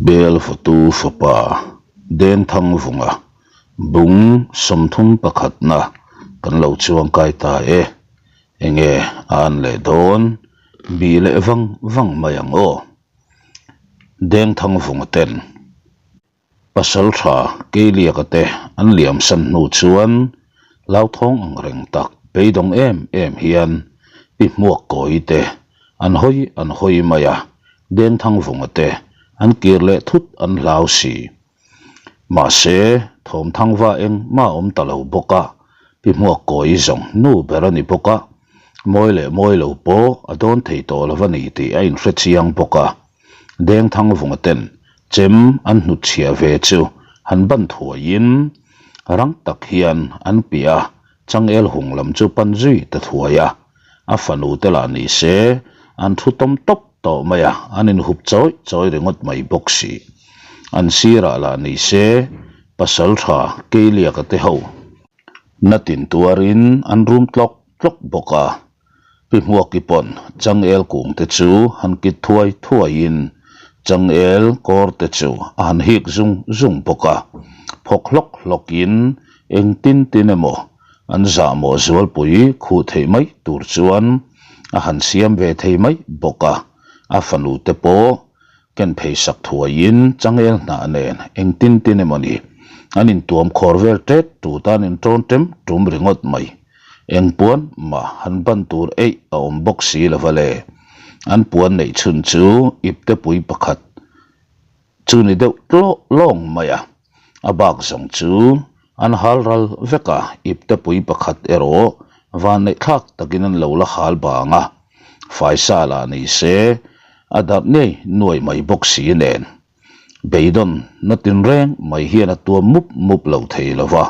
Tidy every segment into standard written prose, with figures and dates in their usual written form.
Bel fatu fapa Dengthangvunga bung 31na kan lo chuangkai ta e. Enge a an leh dawn bih leh vang vang mai ang aw. Dengthangvunga ten. Pasal tha Keiliaka te an liam san hnu chuan hlauthawng ang reng tak beidawng em em hian Pi Hmuakkawi te an hawi an hawi mai a, Dengthangvunga te an kir leh thut an hlau si. Mahse, Thawmthangva eng mah awm ta lo bawk a, Pi Hmuakkawi zawng nu ber a ni bawk a, mawi leh mawi lo pawh a dawn thei tawh lo a ni tih a inhre chiang bawk a. Dengthangvunga ten chem an hnutchhiah ve chu han ban thuaiin rang tak hian an piah a, changel hung lam chu pan zui ta thuai a. A fanu te lah ni se an thu tawm tawp tawh mai a, an inhup chawi chawi ringawt mai bawk si. An sirah lah ni se pasal tha Keiliaka te ho na tin tuarin an rum tlawk tlawk bawk a. Pi Hmuaki pawn changel kung te chu han kit thuai thuaiin changel kawr te chu a han hik zung zung bawk a, phawk hlawk hlawkin eng tin tin emaw an zahmawh zualpui khuh theih mai tur chuan a han siam ve thei mai bawk a, a fanu te pawh ken phei sak thuaiin changel hnah nen eng tin tin emaw ni an intuam khawr vel tet tut a an intawn tem tum ringawt mai. Eng puan mah han ban tur eih a awm bawk si lo va le. An puan neih chhun chu ipte pui pakhat chu ni deuh tlawh lawng mai a. A bak zawng chu an hal ral vek a, ipte pui pakhat erawh van neih thlak takin an lo la hal bang a. Faisa lah ni se a darh ngei nuai mai bawk si nen. Beidawn na tinreng mai hian a tuam mup mup lo thei lo va.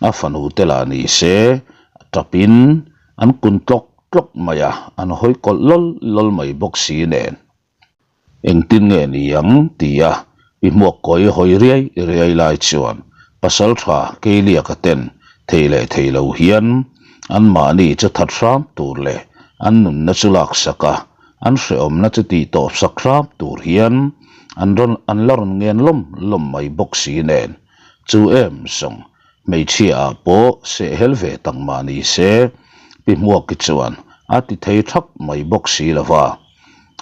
A fanu te lah ni se, tapin an kun tlawk tlawk mai a, an hawi kawlh lawl lawl mai bawk si nen. Engtin nge ni ang? ti a, pi hmuak kawi hawi riai riai lai chuan pasal tha Keiliaka ten thei leh thei lo hian anmahni chu that hram tur leh an nunna chu laksak a, an hrehawmna chu tih tawp sak hram tur hian an rawn an la rawn ngen lawm lawm mai bawk si nen. Chu em zawng, hmeichhia ah pawh seh hel ve tak mah ni se, Pi Hmuaki chuan a ti thei thap mai bawk si lo va.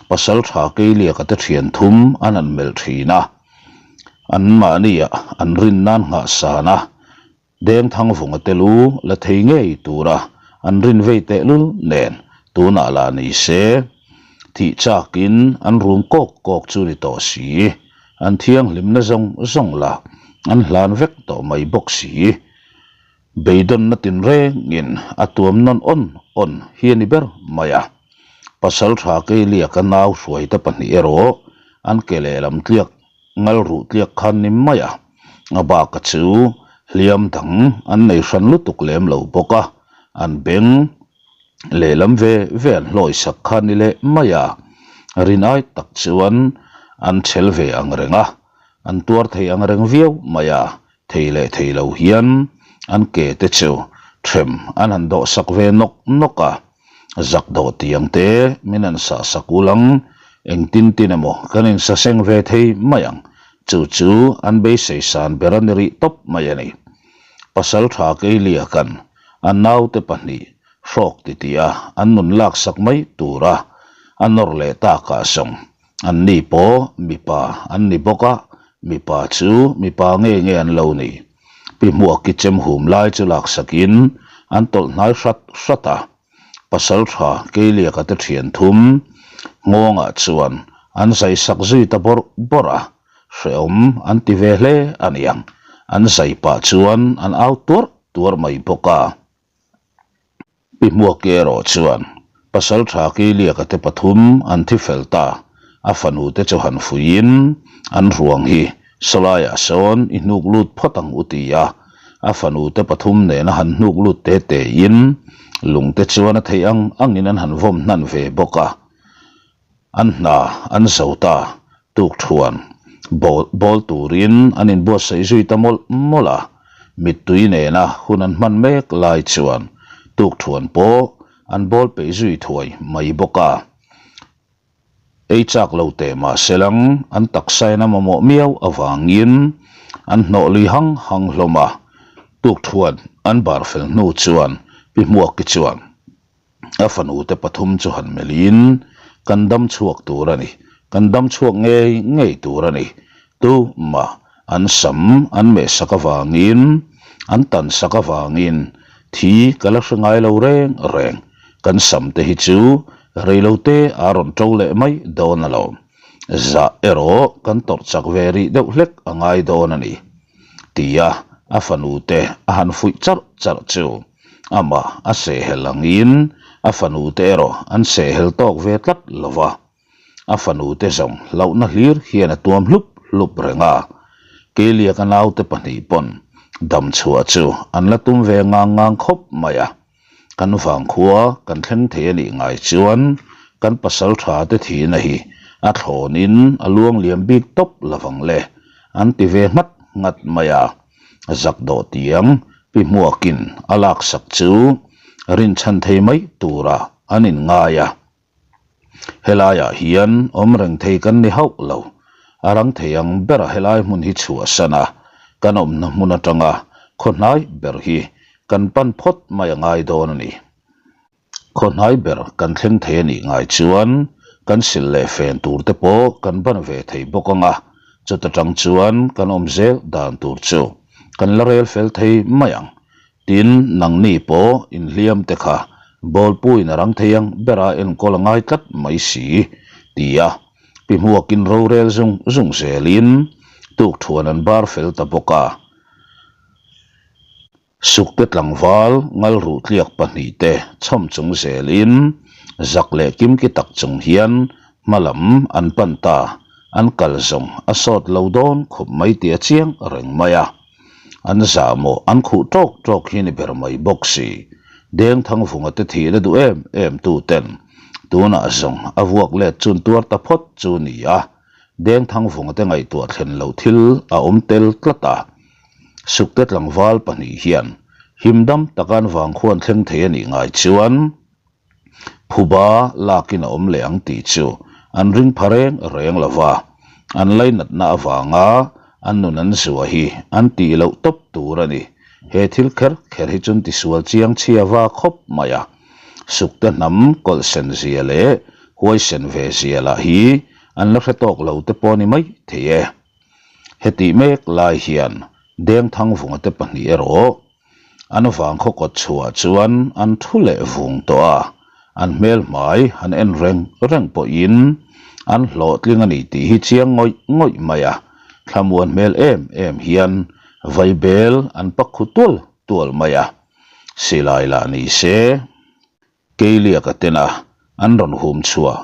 Pasal tha Keiliaka te thian thum an han melh thin a, an mahniah an rin nan nghah san a, Dengthangvunga te lu la thei ngei tura an rin vei tehlul nen tunah lah ni se, thih chakin an rum kawk kawk chu ni tawh si. An thianghlimna zawng zawng la an hlan vek tawh mai bawk si. Beidawnna tinrengin a tuam nawn awn awn hi a ni ber mai a. Pasal tha Keiliaka nau hruaite pahnih erawh an ke lehlam tliak ngal ruh tliak khan ni mai a. A baka chu hliam dang an nei hran lutuk lem lo bawk a, an beng lehlam ve ve an hlawi sak kha ni leh mai a, rinai tak chuan an chhel ve ang reng a, an tuar thei ang reng viau mai a, thei leh thei lo hian an ke te chu them an han dawh sak ve nawk nawk a, zak dawh tiang te min han sah sak ul ang, engtin tin emaw kan insaseng ve thei mai ang, chu chu an beisei san ber a ni rih tawp mai a ni. Pasal tha Keilia kan a naute pahnih hrawk titih a an nun laksak mai tura a nawr leh takah sawng an ni pawh mipa an ni bawk a, mipa chu mipa nge nge an lo ni. Pi Hmuaki chem hum lai chu laksakin an tawlh hnai hrat hrat a, pasal tha Keiliaka te thian thum nghawngah chuan an zaisak zui ta bawrh bawrh a. Hrehawm an ti ve hle a niang, an zai pah chuan an au tuarh tuarh mai bawk a. Pi Hmuaki erawh chuan pasal tha Keiliaka te pathum an thi fel ta, a fanu te chu han fuiin an ruang hi sawlaiah sawn i hnuk lut phawt ang u ti a, a fanu te pathum nena han hnuk lut te tein lung te chuan a theih ang angin an han vawm hnan ve bawk a. An hna an zo ta tuk thuan bawl bawl turin an inbuatsaih zui ta mawlh mawlh a, mittui nena hun an hman mek lai chuan tuk thuan pawh an bawl peih zui thuai mai bawk a. Ei chak lo teh mah se lang an taksain a mamawh miau avangin an hnawh lui hang hang hlawm a, tukthuan an bar fel hnu chuan Pi Hmuaki chuan a fanu te pathum chu han melhin kan dam chhuak tur a ni, kan dam chhuak ngei ngei tur a ni, tumah an sam an mehsak avangin an tansak avangin thi ka la hre ngai lo reng reng. Kan sam te hi chu reilo te a rawn to leh mai dawn a lo. Zah erawh kan tawrh chak ve rih deuh hlek a ngai dawn a ni. Tia a fanu te a han fuih charh charh chu amah a sehhel angin a fanu te erawh an sehhel tawk ve tlat lo va. A fanu te zawng hlauhna hlir hian a tuam hlup hlup reng a, Keiliaka naute pahnih pawn damchhuah chu an la tum ve ngang ngang khawp mai a. Kan vangkhua kan thleng thei a nih ngai chuan kan pasal tha te thihna hi a thlawnin a luang liam bik tawp lovang le, an ti ve nghat nghat mai a. Zak dawh tiang pi hmuakin a laksak chu rinchhan thei mai turah an inngai a. Helaiah hian awm reng thei kan ni hauh lo. A rang thei ang bera helai hmun hi chhuahsan a, kan awmna hmun atanga khaw hnai ber hi kan pan phawt mai a ngai dawn a ni. Khaw hnai ber kan thleng thei a nih ngai chuan kan sil leh fen tur te pawh kan ban ve thei bawk ang a, chuta tang chuan kan awm zel dan tur chu kan la rel fel thei mai ang. Tin, nangni pawh inhliam te kha bawlpuiin a rang thei ang bera enkawl a ngai tlat mai si, tia pi hmuakin rorel zung zung zelin tukthuan an bar fel ta bawk a. Sukte tlangval ngalruh tliak pahnihte chhawm chung zelin zak leh kimki tak chung hian hma lam an pan ta, an kal zawng a sawt lo dawn khawp mai tih a chiang reng mai a. An zah maw an khuh tawk tawk hi ni ber mai bawk si. Dengthangvunga te thihna duh em em tu ten tunah zawng a vuak let chun tuar ta phawt chu ni a. Dengthangvunga te ngaihtuah thlen loh thil a awm tel tlat a. Sukte tlangval pahnih hian himdam taka an vangkhuan thleng thei a nih ngai chuan Phuba lakin a awm leh ang tih chu an ring pha reng reng lo va, an lainatna avanga an nun an zua hi an tih loh tawp tur a ni. He thil kher kher hi chun tisual chiang chhia va khawp mai a. Sukte hnam kawlh sen zia leh huaisen ve zia lah hi an la hre tawk lo te pawh a ni mai thei e. Hetih mek lai hian Dengthangvunga te pahnih erawh An vangkhaw kawt chhuah chuan an thu leh vung tawh a, an hmel hmai han en reng reng pawhin an hlawhtling a ni tih hi chiang ngawih ngawih mai a, thlamuan hmel em em hian vaibel an pak khu tual tual mai a, silai lah ni se. Keiliaka tena an rawn hum chhuah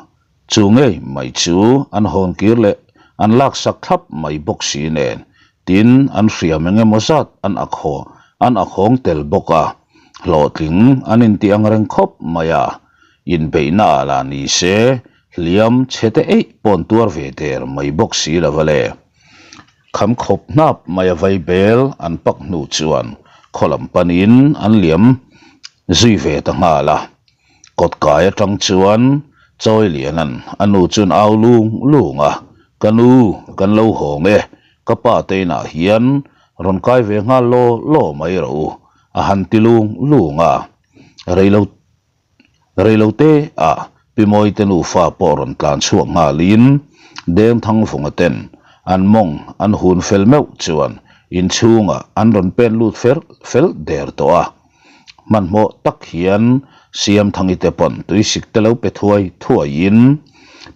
chu ngei mai chu an hawn kir leh an laksak thlap mai bawk si nen, tin an hriam eng emaw zat an ak haw an ak hawng tel bawk a, hlawhtling an intih ang reng khawp mai a, inbeihna ah lah ni se hliam chhe te eih pawn tuar ve der mai bawk si lo va le. Kham khawp hnap mai a vai bel an pak hnu chuan khaw lam panin an liam zui ve ta nghal a. Kawt kai atang chuan Chawi Liana'n a nu chuan au lung lung a, Ka nu, kan lo hawng e, ka pa te inah hian rawn kai ve nghal law law mai rawh u, a han ti lung lung a. Reilo Reilote ah Pi Mawite nufa pawh rawn tlan chhuak nghalin Dengthangvunga ten an mawng an hun fel meuh chuan inchhungah an rawn pen lut fer fel der tawh a. Hmanhmawh tak hian Siamthangi te pawn tuisik te lo pe thuai thuaiin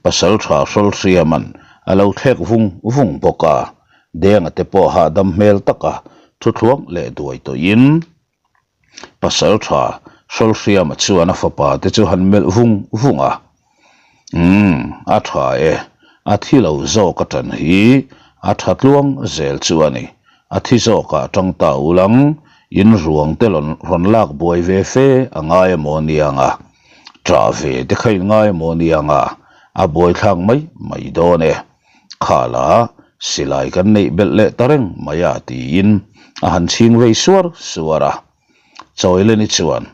Pasaltha Hrawlhriama'n a lo thlek vung vung bawk a. Denga te pawh hahdam hmel taka thuthluang leh duai tawhin Pasal tha Hrawlhriama chuan a fapa te chu han melh vung vung a, Umm, a tha e, a thi lo zawk a tan hi a tha tluang zel chu a ni, a thi zawkah tang ta ulang in ruang te rawn lak buai ve fe a ngai emaw niang a, ṭah ve te kha in ngai emaw niang a, a buaithlak mai mai dawn e. Khala, silai kan neih belh leh ta reng mai a tiin a han chhing vei suar suar a. Chawileni chuan,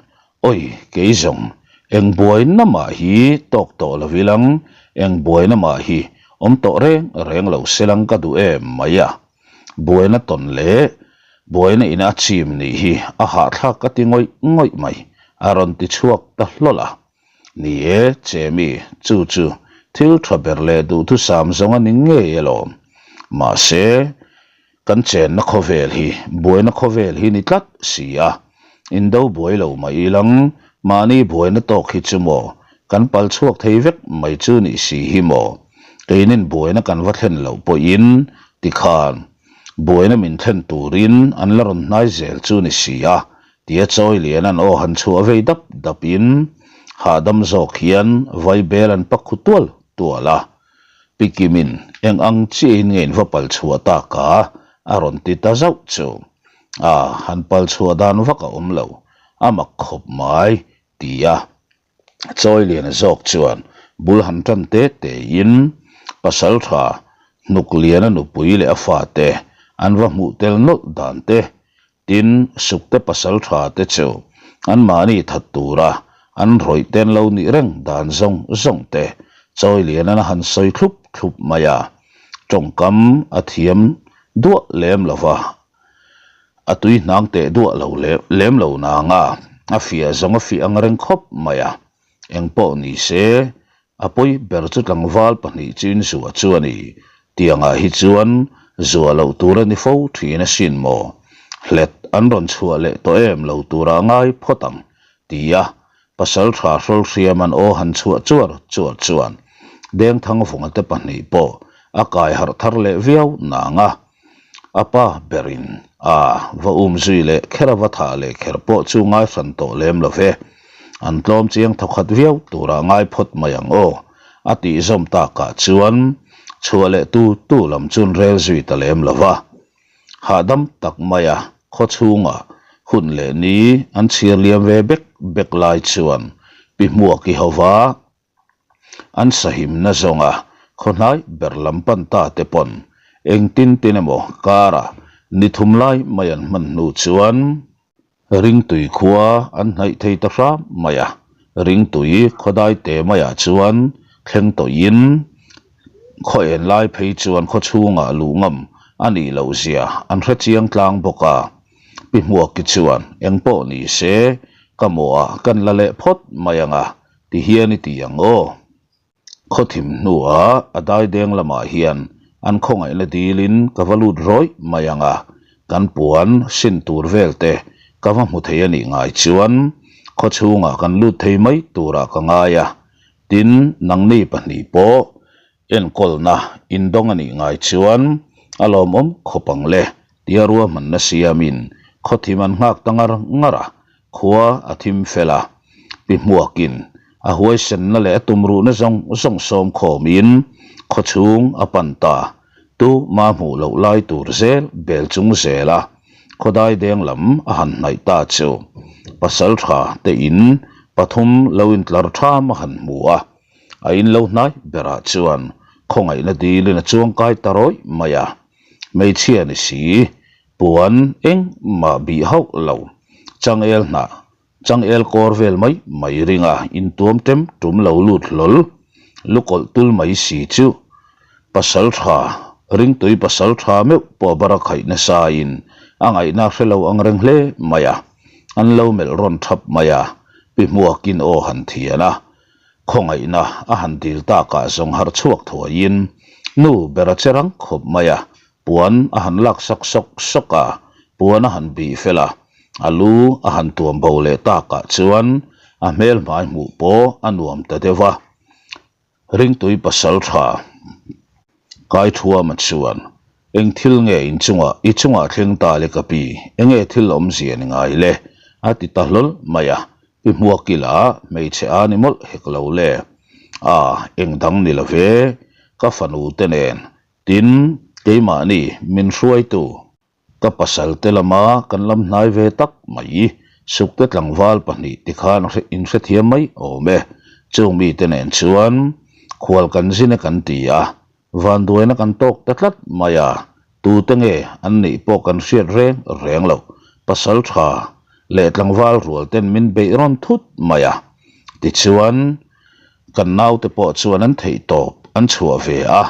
Oi, kei zawng, eng buai namah hi tawk tawh lo ilang, Eng buaina mah hi awm tawh reng reng lo selang ka duh em mai a. Buaina tawn leh buaina ina a chim nih hi a hahthlak ka ti ngawih ngawih mai, a rawn ti chhuak ta hlawl a. Ni e, Chemi, chu chu thil tha ber leh duhthusam zawng a ni ngei alawm. Mahse, Kan chenna khawvel hi buaina khawvel hi ni tlat si a, indo buai lo mai ilang mahni buaina tawk hi chu maw kan pal chhuak thei vek mai chu nih si hi maw? Keinin buaina kan va thlen loh pawhin tikhan buaina min thlen turin an la rawn hnai zel chu ni si a tia chawi lian an aw han chhuah vei dap dapin hahdam zawk hian vaibel an pak khu tual tual a. Pi Kimin eng ang chiahin nge in va pal chhuah tak a? a rawn ti ta zauh chu. A, han pal chhuah dan vak a awm lo, a mak khawp mai, ti a. Chawiliana zawk chuan bul han tan te tein pasal tha Hnukliana nupui leh a fate an va hmuh tel nawlh dan te Tin, sukte pasal tha te chu anmahni that tura an rawih ten lo nih reng dan zawng zawng te Chawilianan a han sawi thlup thlup mai a, tawngkam a thiam duah lem lo va, a tui hnang teh duah lo lem lo nang a, a fiah zawng a fiah ang reng khawp mai a, engpawh ni se A pawi ber chu tlangval pahnih chu in zuah chu a ni. Tiangah hi chuan zuah loh tur a ni fo thin asin maw? Hlet an rawn chhuah leh tawh em lo turah ngai phawt ang, ti a pasal tha hrawl hriam an aw han chhuah chuar chuar chuan Dengthangvunga te pahnih pawh a kai harh thar leh viau nang a. A pa berin a va um zui leh kher a va thah leh kher pawh chu ngai hran tawh lem lo ve. An tlawm chiang thawkhat viau turah ngai phawt mai ang aw, a tih zawm takah chuan chhuah leh tu tu lam chun rel zui ta lem lo va. Hahdam tak maia khaw chhungah hun leh ni an chhir liam ve bek bek lai chuan Pi Hmuaki hova An sahimna zawnga khawhnai ber lam pan ta te pawn engtin tin emaw kara ni thum lai mai an hman hnu chuan Ringtui khua an hnaih thei ta hram mai a, Ringtui khawdai te maiah chuan thleng tawhin khaw en lai phei chuan khaw chhungah luh ngam a nih loh zia an hre chiang tlang bawk a. Pi Hmuaki chuan engpawh ni se ka mawhah kan la leh phawt mai ang a, Ti hian i ti ang aw. Khaw thim hnuah a daideng lamah hian an khawngaihna dilin ka va lut rawih mai ang a, kan puan sin tur vel te ka va hmu thei a nih ngai chuan khaw chhungah kan lut thei mai turah ka ngai a, tin nangni pahnih pawh Enkawlna indawng a nih ngai chuan a lawmawm khawp ang le tia ruahmanna siamin khaw thim an nghak ta ngar ngar a, khua a thim fel a. Pi Hmuakin a huaisenna leh a tumruhna zawng zawng sawm khawmin khaw chhung a pan ta, tu ma hmuh loh lai tur zel bel chung zel a, khaw daideng lam a han hnaih ta chu pasal tha te in pathum lo intlar tham a han hmu a. A in lo hnai berah chuan khawngaihna dilin a chuang kai ta rawih mai a, hmeichhia ni si, puan engmah bih hauh lo, changel hnah, changel kawr vel mai mai ringa intuam tem tum lo lut hlawl, lukawlh tul mai si chu pasal tha, ringtui pasal tha meuh pawh bara khaih nasain a ngaihna hre lo ang reng hle mai a, an lo melh rawn thap mai a, pi hmuakin aw han thian a. Khawngaihna a han dil takah zawng harh chhuak thuaiin nu ber a che rang khawp mai a, puan a han lak sak sawk sawk a, puan a han bih fel a, a lu a han tuam bo leh takah chuan a hmel hmai hmuh pawh a nuam ta deuh a. Ringtui pasal tha Kaithuama chuan, Eng thil nge in chungah, i chungah thleng ta le ka pi, enge thil awmzia ni ngai le? a ti ta hlawl mai a, Pi Hmuakila hmeichhe a ni mawlh hek lo le. A, eng dang ni lo ve, ka fanu te nen, tin, keimahni min hruaitu. Ka pasal te lama kan lam hnai ve tak mai, sukte tlangval pahnih ti khan in hrethiam mai awm e. Chung mite nen chuan khual kan zin e kan ti a, Vanduaina kan tawk ta tlat mai a, tute nge an nih pawh kan hriat reng reng lo. Pasal tha leh tlangval rual ten min beih rawn thut mai a. Tichuan, Kan naute pawh chuan an theih tawp an chhuah ve a,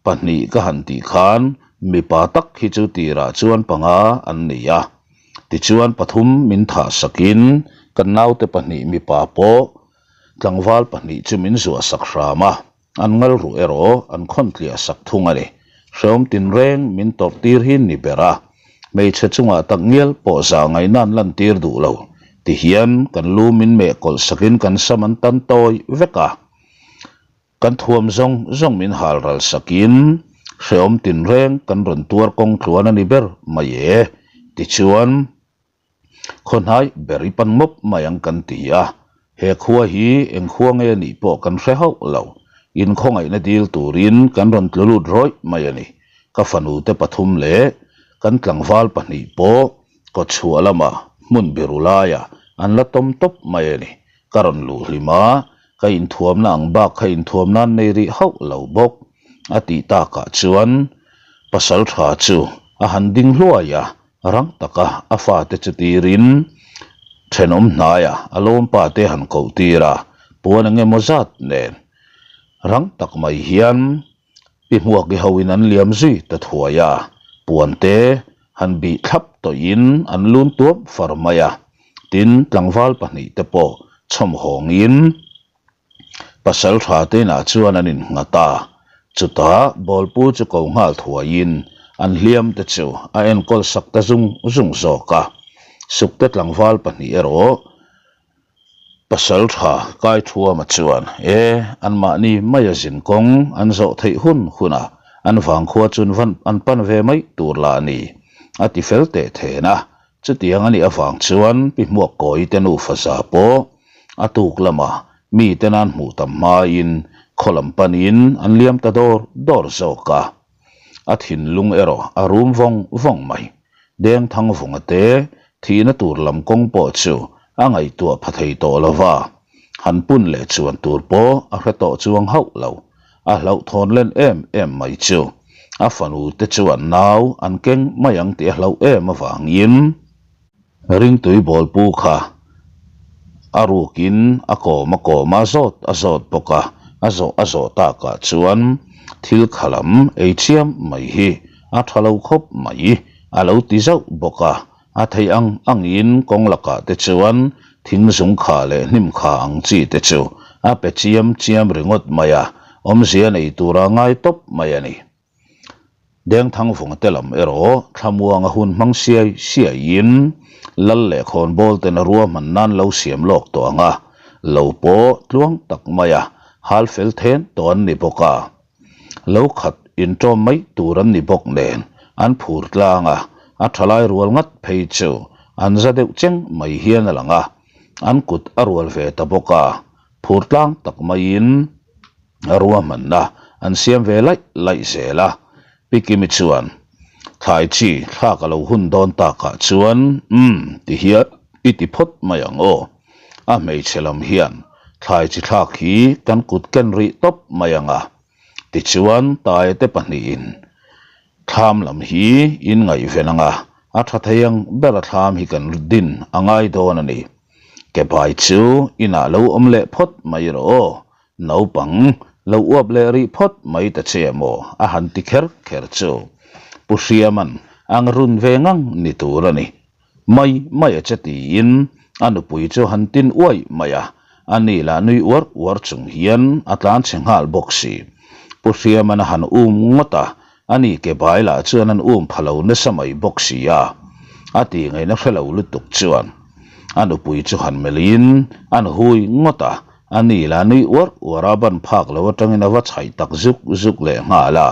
pahnih ka han tih khan mipa tak hi chu tirah chuan panga an ni a. Tichuan pathum min thah sakin kan naute pahnih mipa pawh tlangval pahnih chu min zuah sak hram a. An ngal ruh erawh an khawn tliah sak thung a ni. Hrehawm tinreng min tawrh tir hi ni ber a, hmeichhe chungah tak ngial pawh zah ngaihna an lantir duh lo. Tihian kan lu min meh kawlh sakin kan sam an tan tawi vek a, kan thuam zawng zawng min hal ral sakin hrehawm tinreng kan rawn tuar kawng tluan a ni ber mai e. Tichuan. Khaw hnai ber i pan mawp mai ang kan ti a, he khua hi eng khua nge nih pawh kan hre hauh lo. Inkhawngaihna dil turin kan rawn tlu lut rawih mai a ni. Ka fanu te pathum leh kan tlangval pahnih pawh kawtchhuah lamah hmun biru laiah an la tawm tawp mai a ni. Ka rawn luh hlim a, ka inthuamna ang bak kha inthuam nan nei rih hauh lo bawk a tih takah chuan pasal tha chu a han ding hluai a, Rang taka a fate chu tirin thenawm hnaia a lawmpa te han koh tir a, puan eng emaw zat nen rang tak mai hian pi hmuaki hoin an liam zui ta thuai a, puan te han bih thlap tawhin an lun tuam far mai a, tin tlangval pahnih te pawh chhawmhawngin Pasal tha te inah chuan an innghat a, chutah bawlpu chu ko nghal thuaiin an hliam te chu a enkawl sak ta zung zung zawk a. Sukte tlangval pahnih erawh pasal tha Kaithuama chuan e anmahni maia zin kawng an zawh theih hun hunah an vangkhua chu an pan ve mai tur lah a ni a ti fel teh then a. Chutiang a nih avang chuan Pi Hmuakkawi te nufa za pawh a tuk lamah mite nan hmuh tam hmain khaw lam panin an liam ta dawr dawr zawk a. A thinlung erawh a rum vawng vawng mai. Dengthang vunga te thihna tur lam kawng pawh chu a ngaihtuah pha thei tawh lo va, han pun leh chuan tur pawh a hre tawh chuang hauh lo. A hlauhthawn len em em mai chu a fanu te chuan nau an keng mai ang tih a hlauh em avangin ringtui bawlpu kha a rukin a kawm a kawm a zawt a zawt bawk a, a zawh a zawh takah chuan thil kha lam ei chiam mai hi a tha lo khawp mai a lo ti zauh bawk a. A theih ang angin kawng lakah te chuan thing zung kha leh hnim kha ang chi te chu a pe chiam chiam ringawt mai a, awmzia nei tura ngai tawp mai a ni. Dengthangvunga te lam erawh thlamuanga hun hmang siai siaiin lal leh khawnbawl ten a ruahman nan lo siam lawk tawh ang a, lo pawh tluang tak maia hal fel then tawh an ni bawk a. Lo khat inṭawm mai tur an ni bawk nen an phur tlang a, a ṭhalai rual ngat phei chu an za deuh cheng mai hian a lang a, an kut a rual ve ta bawk a, phur tlang tak maiin a ruahmanna an siam ve laih laih zel a. Pi Kimi chuan thlai chi thlak a lo hun dawn takah chuan umm ti hian i ti phawt mai ang aw. A hmeichhe lam hian thlai chi thlak hi kan kut ken rih tawp mai ang a, tichuan taia te pahnihin thlam lam hi in ngaihven ang a, a tha thei ang ber a thlam hi kan din a ngai dawn a ni. Kebai chu inah lo awm leh phawt mai rawh aw, naupang lo uap leh rih phawt mai ta che maw a han ti kher kher chu Pu Hriama'n ang run ve ngang ni tur a ni. Mai mai a che tiin a nupui chu han tin uai mai a, a ni lah nui uar uar chung hian a tlan chhe nghal bawk si. Pu Hriaman a han um ngawt a, a ni ke bai lah chuan an um pha lo nasa mai bawk si a, a ti ngaihna hre lo lutuk chuan a nupui chu han melhin an hui ngawt a, a ni lah nui uar uar a ban phak lo atangin a va chhaih tak zuk zuk leh nghal a.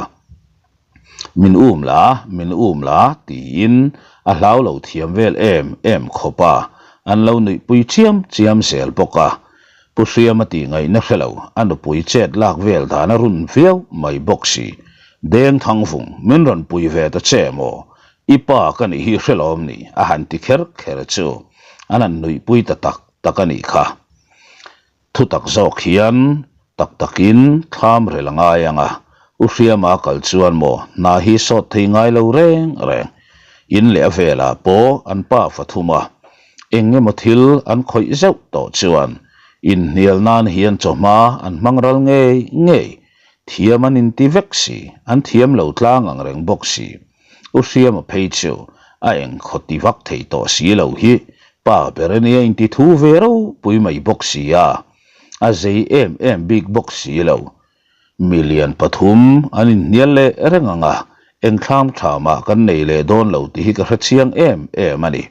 Min um la, min um la, tiin a hlau lo thiam vel em em khawp a, an lo nuihpui chiam chiam zel bawk a. Pu Hriama tih ngaihna hre lo, a nupui chet lak vel dan a run viau mai bawk si. Deng Thangvung, min rawn pui ve ta che maw? I pa ka nih hi hre lawm ni? a han ti kher kher chu an han nuihpui ta tak tak a nih kha. Thutak zawk hian tak takin thlam rel a ngai ang a, U Hriama kal chuan maw hna hi sawt thei ngai lo reng reng. In leh a velah pawh an pa fa thum a, eng emaw thil an khawih zeuh tawh chuan. Inhnial nan hian chawhma an hmang ral ngei ngei. Thiam an inti vek si, an thiam lo tlang ang reng bawk si. U Hriama phei chu a engkhaw ti vak thei tawh si lo hi pa ber ania inti thu ve ropui mai bawk si a, a zei em em bik bawk si lo. Million pathum an inhnial leh reng ang a, eng thlam tha mah kan nei leh dawn lo tih hi ka hre chiang em em a ni.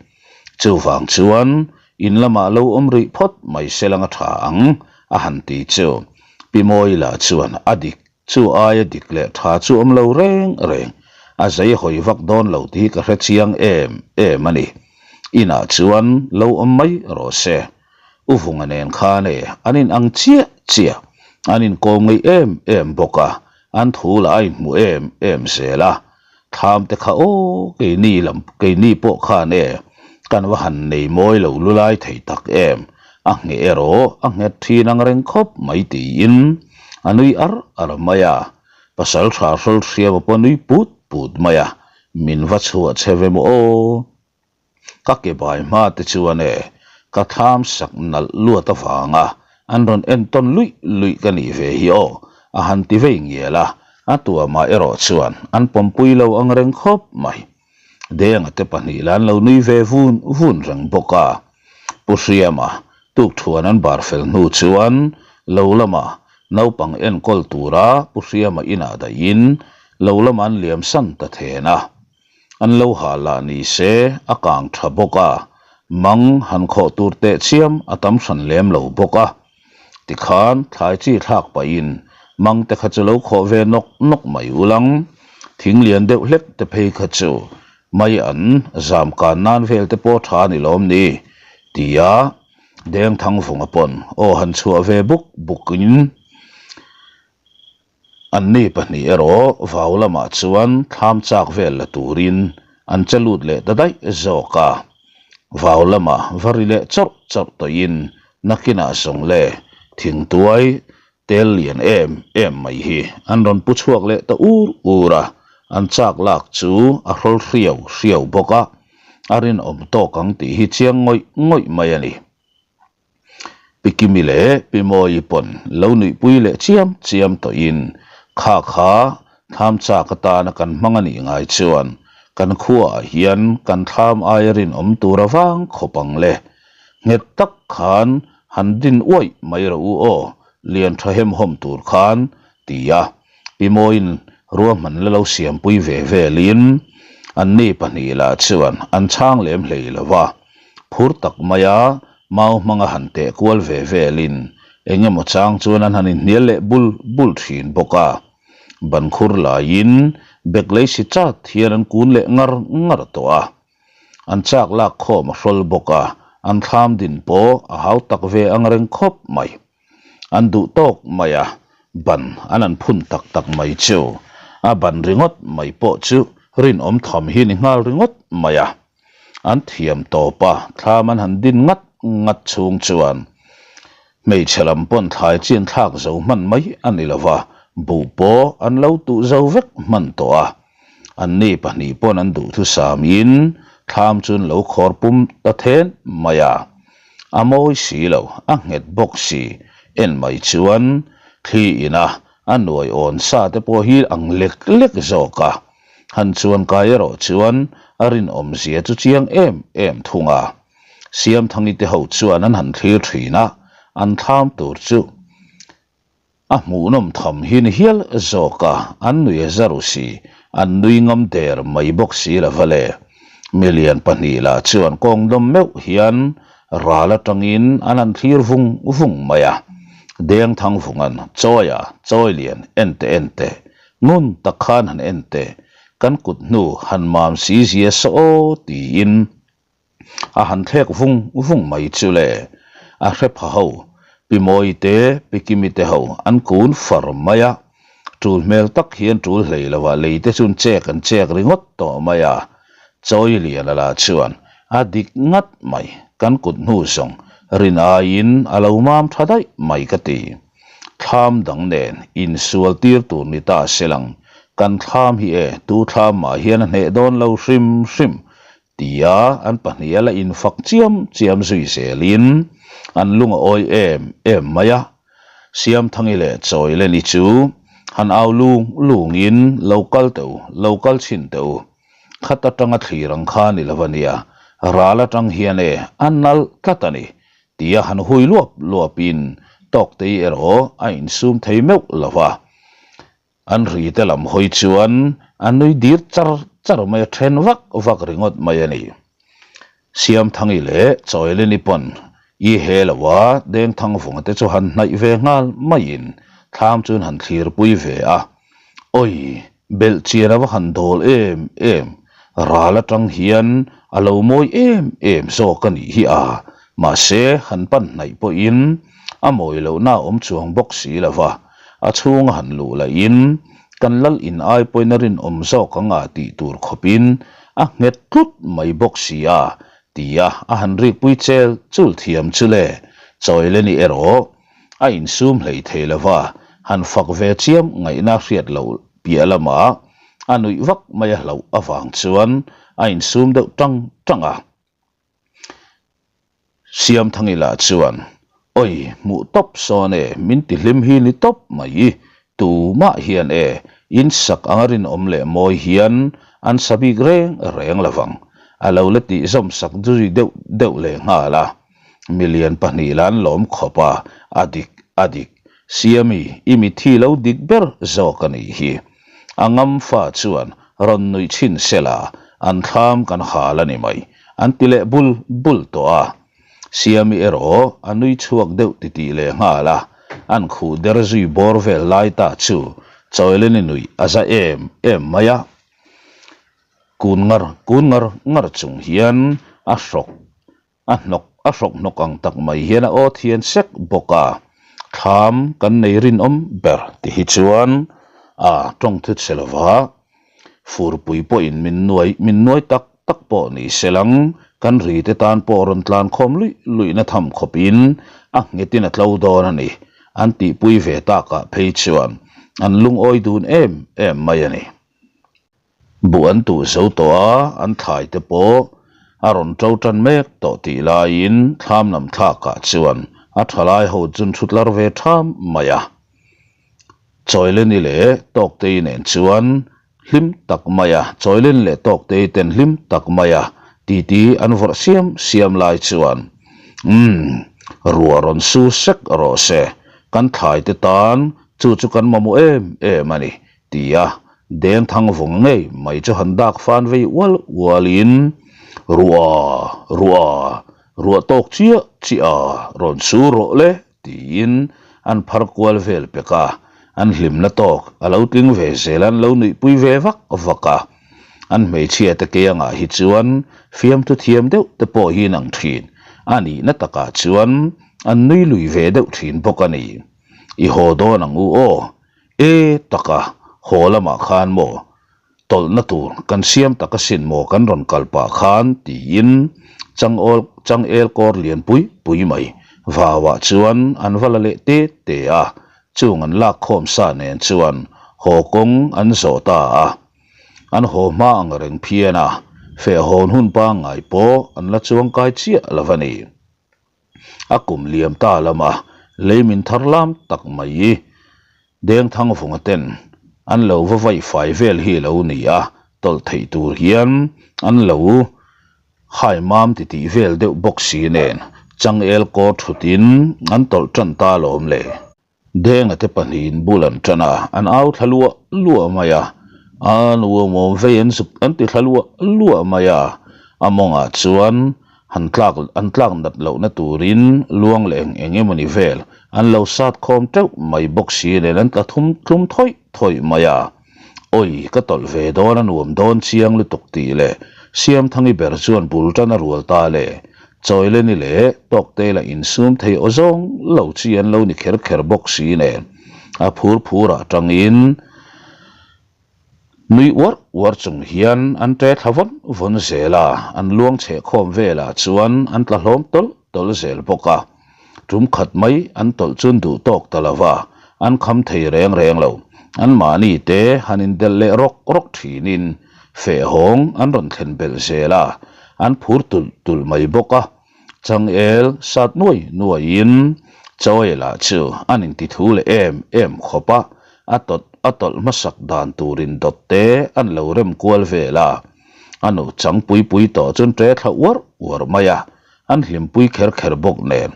Chuvang chuan in lamah lo awm rih phawt mai se lang a tha ang, a han ti chu. Pi Mawila chuan a dik, chu aia dik leh tha chu awm lo reng reng, a zei hawi vak dawn lo tih hi ka hre chiang em em a ni. Inah chuan lo awm mai rawh se. U Vunga nen khan e an in ang chiah chiah, an inkawm ngei em em bawk a, an thu lah a inhmu em em zel a. Thlam te kha aw keini lam keini pawh khan e kan va han nei mawi lo lu lai thei tak em, a ngheh erawh a nghet thin ang reng khawp mai tiin a nui ar ar mai a, pasal tha hrawl hriama pawh nui put put mai a, min va chhuah che ve maw aw. Ka ke bai hma te chuan e, ka thlam sak nalh luat avanga an rawn entawn luih luih ka nih ve hi aw, a han ti vei ngial a, a tuamah erawh chuan an pawmpui lo ang reng khawp mai. Denga te pahnih lah an lo nui ve vun vun reng bawk a. Pu Hriama tukthuan an bar fel hnu chuan lo lama naupang enkawl tura Pu Hriama inah dahin lo lama an liam san ta then a. An lo ha lah ni se a kang tha bawk a, mang han khawh tur teh chiam a tam hran lem lo bawk a. Tikhan thlai chi thlak pahin mang te kha chu lo khawh ve nawk nawk mai ulang, thing lian deuh hlek te phei kha chu mai an zam kan nan vel te pawh tha ni lawm ni? tia Dengthangvunga pawn aw han chhuah ve buk bukin Anni pahnih erawh vau lamah chuan thlam chak vel la turin an che lut leh ta daih zawk a. Vau lamah va ri leh chawrh chawrh tawhin nakinah zawng le thingtuai tel lian em em mai hi an rawn pu chhuak leh ta ur ur a, an chak lak chu a hrawl hriau hriau bawk a, a rinawm tawk ang tih hi chiang ngawih ngawih mai a ni. Pi Kimi leh Pi Mawii pawn lo nuihpui leh chiam chiam tawhin kha kha thlam chak atana kan hmang a nih ngai chuan kan khuaah hian kan thlam aia rinawm tur avang khawp ang le. Nghet tak khan han din uaih mai rawh u aw, lian tha hemhawm tur khan, ti a Pi Mawiin ruahman la lo siampui ve velin anni pahnih lah chuan an chhang lem hlei lo va. Phur tak maia mau hmanga han teh kual ve velin eng emaw chang chuan an han inhnial leh bul bul thin bawk a. Ban khur laiin bek lei si chat hian an kun leh ngar ngar tawh a. An chak lak khawm a hrawl bawk a, an thlam din pawh a hau tak ve ang reng khawp mai. An duh tawk mai a, ban an an phun tak tak mai chu. A ban ringawt mai pawh chu rinawm tham hi ni nghal ringawt mai a. An thiam tawp a, thlam an han din ngat ngat chhung chuan hmeichhe lam pawn thlai chin thlak zo hman mai a ni lo va, buh pawh an lo tuh zo vek hman tawh a. Anni pahnih pawn an duhthusamin thlam chu an lo khawr pum ta then mai a. A mawi si lo, a nghet bawk si. En mai chuan thli ina a nuai awn sa te pawh hi ang lek lek zawk a. Han chuan kai erawh chuan a rinawm zia chu chiang em em thung a. Siamthangi te ho chuan an han thlir thin a, an thlam tur chu A hmuhnawm tham hi ni hial zawk a, an nui a za ru si, an nui ngam der mai bawk si lo va le. Milian pahnih lah chuan kawng dawm meuh hian ral atangin an han thlir vung vung mai a. Dengthang vungan, Chawia, Chawilian, en teh en teh, ngun tak khan han en teh, kan kut hnu han mam si zia saw aw tiin A han thlek vung vung mai chu le. A hre pha ho, Pi Mawi te, Pi Kimi te ho an kun far mai a. Tul hmel tak hian tul hlei lo a, lei te chuan chek an chek ringawt tawh mai a. Chawi Liana lah chuan a dik ngat mai, kan kut hnu zawng rin aiin a lo mam tha daih mai ka ti. Thlam dang nen insual tir tur ni ta se lang, kan thlam hi e, tu thlam mah hian a hneh dawn lo hrim hrim Tia an pahnih a la infak chiam chiam zui zelin. An lung a awi em em mai a. Siamthangi leh Chawileni chu han au lung lungin lo kal teh u, lo kal chhin teh u. Khat atanga thlir ang kha ni lo a nia, ral atang hian e a nalh tlat a ni, tia han hui luap luapin Tawktei erawh a insum thei meuh lo va. An ri te lam hawi chuan a nui dir char char mai a then vak vak ringawt mai a ni. Siamthangi leh Chawilini pawn i he lo a Dengthangvunga te chu han hnaih ve nghal maiin thlam chuan han thlirpui ve a. Awi, belh chian a va han dawl em em, ral atang hian a lo mawi em em zawk a nih hi a, mahse han pan hnaih pawhin a mawi lohna a awm chuang bawk si lo va. A chhunga han luh lahin kan lal in ai pawhin a rinawm zawk ang a tih tur khawpin a nghet tlut mai bawk si a, tia a han rikpui chel chul thiam chu le. Chawileni erawh a insum hlei thei lo va, han fak ve chiam ngaihna hriat loh piah lamah a nuih vak mai a hlauh avang chuan a insum deuh tang tang a. Siamthangi lah chuan, Oi, hmuh tawp sawn e, min ti hlim hi ni tawp mai, tumah hian e, in sak anga rinawm leh mawi hian an sa bik reng reng lo vang, a lo la tih zawm sak zui deuh deuh leh nghal a. Milian pahnih lah an lawm khawp a, a dik, a dik, Siami, i mitthi lo dik ber zawk a nih hi. A ngam fa chuan rawn nuih chhin sela an thlam kan hal a ni mai, an ti leh bul bul tawh a. Siami erawh a nui chhuak deuh titih leh nghal a, an khuh der zui bawr vel lai ta chu Chawileni nuih a za em em mai a. Kun ngar kun ngar ngar chung hian a hrawk A hnawk a hrawk hnawk ang tak mai hian a aw thian sek bawk a, thlam kan nei rinawm ber ti hi chuan a tawng thut se lova, furpui pawhin min nuai min nuai tak tak pawh ni se lang, kan ri te tan pawh rawn tlan khawm luih luihna tham khawpin a nghetin a tlo dawn a ni, an tihpui ve takah phei chuan an lungawi dun em em mai a ni. Buh an tuh zo tawh a, an thlai te pawh a rawn to tan mek tawh tih laiin thlam lam thlakah chuan a thalai ho chun thut lar ve tham mai a. Chawileni leh Tawktei nen chuan hlim tak mai a, Chawileni leh Tawktei ten hlim tak mai a titi an vawrh siam siam lai chuan Umm, ruah rawn su sek rawh se, kan thlai te tan chu chu kan mamawh em em a ni Tia Dengthang vawng ngei mai chu han dak fan vei ual ualin, Ruah, ruah, ruah tawk chiah chiah a, rawn sur rawh le, tiin an phar kual vel pek a, an hlimna tawk a lo tling ve zel a, an lo nuihpui ve vak vak a. An hmeichhia te keiangah hi chuan fiamthu thiam deuh te pawh hi an ang thin, a nihna takah chuan an nui lui ve deuh thin bawk a ni. I haw dawn ang u aw, E taka, haw lamah khan maw, tawlhna tur kan siam tak asin maw kan rawn kal pah khan tiin changawl changel kawr lian pui pui mai vauah chuan an va la leh te te a, chung an lak khawm sa nen chuan haw kawng an zawh ta a. An haw hma ang reng phian a, feh hawn hun pangngai pawh an la chuangkai chiah lo a ni. A kum liam ta lama lei min thar lam tak mai i Dengthang vunga ten an lo va vaih fai vel hi lo ni a, tawlh theih tur hian an lo hai mam titih vel deuh bawk si nen changel kawr thutin an tawlh tan ta lawm le. Denga te pahnihin bul an tan a, an au thla luah luah mai a, a nuamawm vei an zuk an ti thla luah luah mai a, a mawngah chuan han tlak an tlak nat lohna turin luang leh eng eng emawni vel an lo sat khawm teuh mai bawk si nen an tla thum tlum thawih thawih mai a, awi ka tawlh ve dawn a nuam dawn chiang lutuk tih leh Siamthangi ber chuan bul tan a rual ta le. Chawileni leh Tawkte lah insum thei aw zawng lo chi an lo ni kher kher bawk si nen, a phur phur ah tangin nui uar uar chung hian an ṭe thla vawn vawn zel a, an luang chheh khawm velah chuan an tla hlawm tawlh tawlh zel bawk a. Tum khat mai an tawlh chun duh tawk ta lo va, an kham thei reng reng lo. Anmahni te han indelh leh rawk rawk thinin feh hawng an rawn thlen belh zel a, an phur tulh tulh mai bawk a. Changel sat nuai nuaiin Chawei lah chu an inti thu leh em em khawp a, a tawt a tawlh hmasak dan turin dawt te an lo rem kual vel a. A nu chang pui pui tawh chuan ṭe thla uar uar mai a, an hlimpui kher kher bawk nen.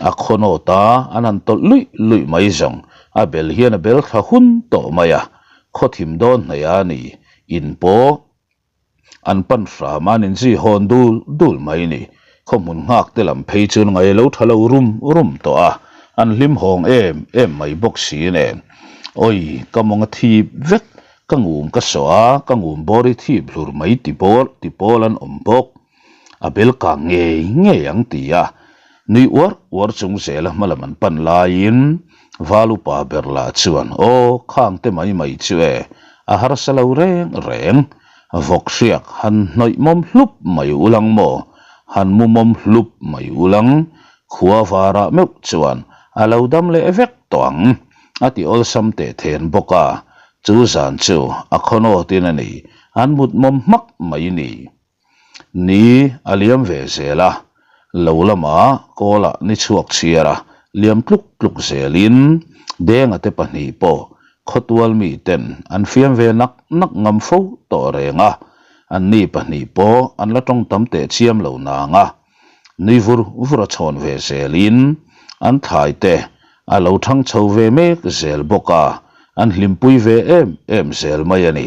A khawnawt a, an han tawlh luih luih mai zawng, a bel hian a bel thla hun tawh mai a, khawthim dawn hnaih a ni, in pawh an pan hram a, an inzui hawn dul dul mai ni. Khawhmun nghak te lam phei chuan ngaih lo tha lo rum rum tawh a, an hlim hawng em em mai bawk si nen. Awi, ka mawng a thip vek, ka ngum ka sawh a, ka ngum bawr hi thip hlur mai ti pawl ti pawl an awm bawk. A bel kang ngei ngei ang ti a, nui uar uar chung zela hmalam an pan laiin Val upa ber lah chuan, Aw, khang te mai mai chu e, a harsa lo reng reng. Vawk hriak han hnawih mawm hlup mai ulang maw? Han mu mawm hlup mai ulang? Khua varah meuh chuan a lo dam leh vek tawh ang, a ti awlsam teh then bawk a. Chu zan chu a khawnawtin a ni, an mut mawm hmak mai ni. Ni a liam ve zel a, lo lamah kawlah ni chhuak chhiar a liam tluk tluk zelin Denga te pahnih pawh khawtual miten an fiam ve nak nak ngam fo tawh reng a, anni pahnih pawh an la tawng tam teh chiam lo nang a, nui vur vur a chhawn ve zelin an thlai te a lo thang chho ve mek zel bawk a, an hlimpui ve em em zel mai a ni.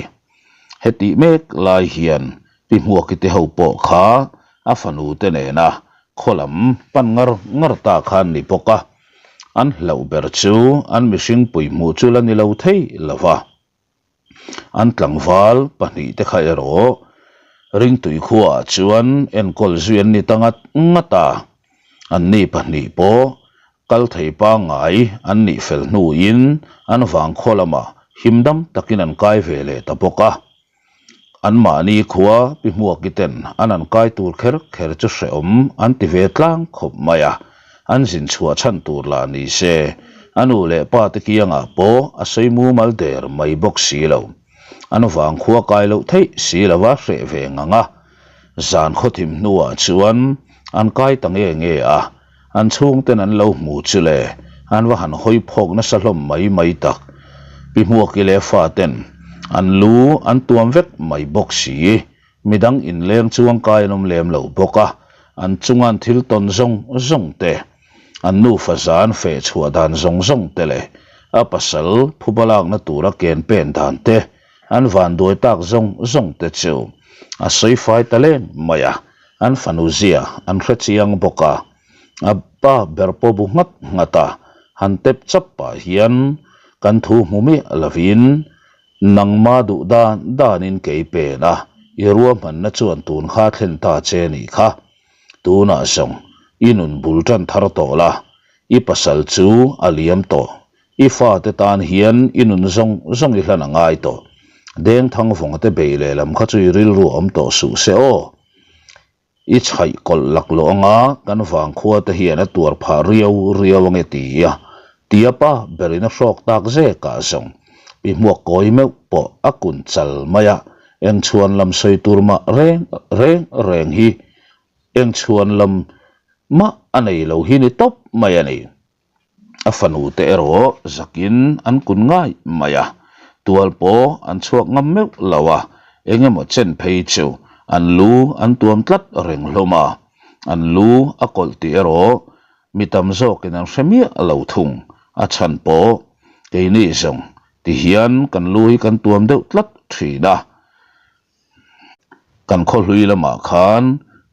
Hetih mek lai hian Pi Hmuaki te ho pawh kha a fanu te nena khaw lam pan ngar ngar ta kha an ni bawk a, an hlauh ber chu an mihring pui hmuh chu la ni lo thei lo va. An tlangval pahnihte kha erawh Ringtui khuaah chuan enkawl zui an ni ta ngat ngat a, anni pahnih pawh Kal thei pangngai an nih fel hnuin an vangkhaw lamah himdam takin an kai ve leh ta bawk a. Anmahni khua Pi Hmuaki ten an an kai tur kher kher chu hrehawm an ti ve tlang khawp mai a, an zin chhuah chhan tur lah ni se, a nu leh pa te kiangah pawh a sawi mumal der mai bawk si lo. An vangkhua kai loh theih si lova hreh ve ngang a, zan khawthim hnuah chuan an kai ta nge nge a. An chhungten an lo hmu chu le, an va han hawi phawk nasa hlawm mai mai tak. Pi Hmuaki leh faten an lu an tuam vek mai bawk si. Midang inleng chuang kai an awm lem lo bawk a, an chunga an thil tawn zawng zawng te, an nufa zan feh chhuah dan zawng zawng te leh a pasal phuba lakna tura ken pen dan te, an vanduai tak zawng zawng te chu a sawi fai ta leng mai a. An fanu zia an hre chiang bawk a, a pa ber pawh bu nghat nghat a, han tep chap pah hian kan thu hmu miah lovin nangma duh dan danin kei pen a, i ruahmanna chuan tun kha thlen ta che nih kha. Tunah zawng i nun bul tan thar tawh la, i pasal chu a liam tawh I fate tan hian i nun zawng zawng i hlan a ngai tawh. Dengthang vawnga te bei lehlam kha chu i rilru a awm tawh suh se aw. I chhaih kawlh laklawh anga kan vangkhua te hian a tuar phah riau riau ange ti a, tia pa berin a hrawk tak zek ah zawng pi hmuak kawi meuh pawh a kun chal mai a, eng chhuan lam sawi tur mah reng reng reng hi eng chhuan lam mah a nei lo hi ni tawp mai a ni. A fanu te erawh zakin an kun ngai mai a, tual pawh an chhuak ngam meuh lo a, eng emaw chen phei chu an lu an tuam tlat reng hlawm a, an lu a kawlh tih erawh mi tam zawkin an hre miah lo thung, a chhan pawh keini zawng tihian kan lu hi kan tuam deuh tlat thin a. Kan khawhlui lamah khan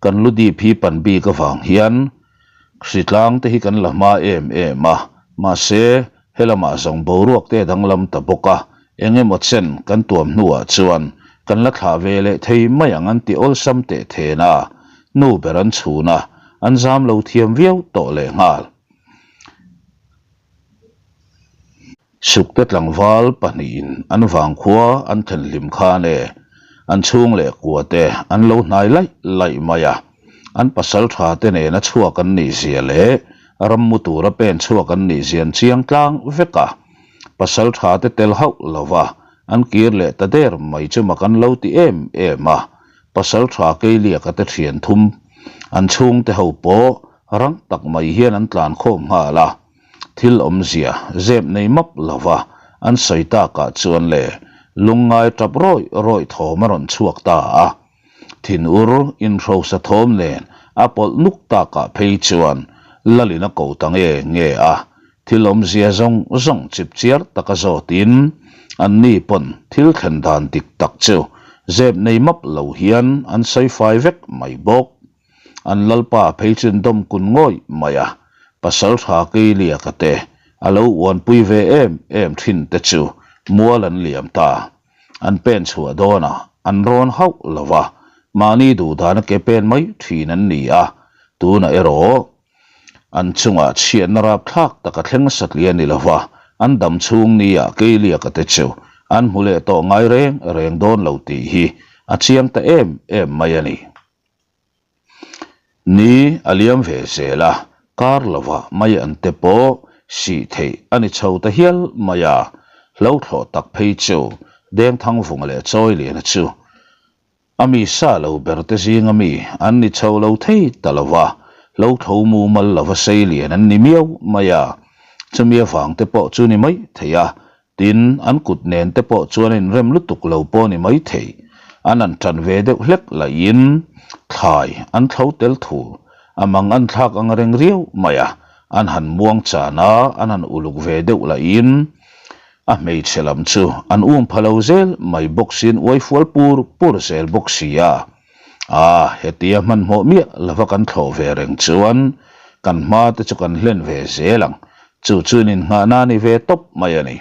kan lu dip hi pan bik avang hian hritlang te hi kan la hma em em a, mahse helamah zawng boruak te a danglam ta bawk a, eng emaw chen kan tuam hnuah chuan kan la thlah ve leh thei mai ang an ti awlsam teh then a, nu ber an chhun a, an zam lo thiam viau tawh lehnghal. Sukte tlangval pahnihin an vangkhua an thlen hlim khan e, an chhung leh kua te an lo hnai laih laih mai a. An pasal tha te nena chhuak an nih zia leh rammu tura pen chhuak an nih zia an chiang tlang vek a. Pasal tha te tel hauh lova an kir leh ta der mai chu mak an lo ti em em a. Pasal tha Keiliaka te thian thum. An chhungte ho pawh rang tak mai hian an tlan khawm nghal a, thil awmzia zep nei map lova an sawi takah chuan le lungngai tap rawih rawih thawm a rawn chhuak ta a. Thinur inhrosa thawm nen a pawlh nuk takah phei chuan Lalin a ko ta nge nge a, thil awmzia zawng zawng chipchiar taka zawtin anni pawn thil thlen dan dik tak chu zep nei map lo hian an sawi fai vek mai bawk. An lalpa phei chu an dawm kun ngawih mai a, pasal tha Keiliaka te a lo uanpui ve em em thin te chu mual an liam ta. An pen chhuah dawnah an rawn hauh lo va, mahni duhdana ke pen mai thin an ni a, tunah erawh an chungah chhiatna rapthlak tak a thleng satliah ni lo va, an dam chhung nia Keiliaka te chu an hmu leh tawh ngai reng reng dawn lo tih hi a chiang ta em em mai a ni. Ni a liam ve zel a, kar lovah mai an te pawh sih theih a ni chho ta hial mai a, hlo thlawh tak phei chu Dengthangvunga leh Chawiliana chu a mi sa lo ber te zinga mi an ni chho lo thei ta lo va, hlo thlo mumal lova sei lian an ni miau mai a, chumi avang te pawh chu ni mai thei a, Tin, an kut nen te pawh chuan a inrem lutuk lo pawh ni maithei. An an tan ve deuh hlek lahin thlai an thlo tel thul. A mang an thlak ang reng riau mai a, an han muang chan a, an han uluk ve deuh lahin a hmeichhe lam chu an um pha lo zel mai bawk siin uai fual pur pur zel bawk si a. A, hetia hmanhmawh miah lova kan thlawh ve reng chuan kan hma te chu kan hlen ve zel ang, chu chuan innghahna a ni ve tawp mai a ni.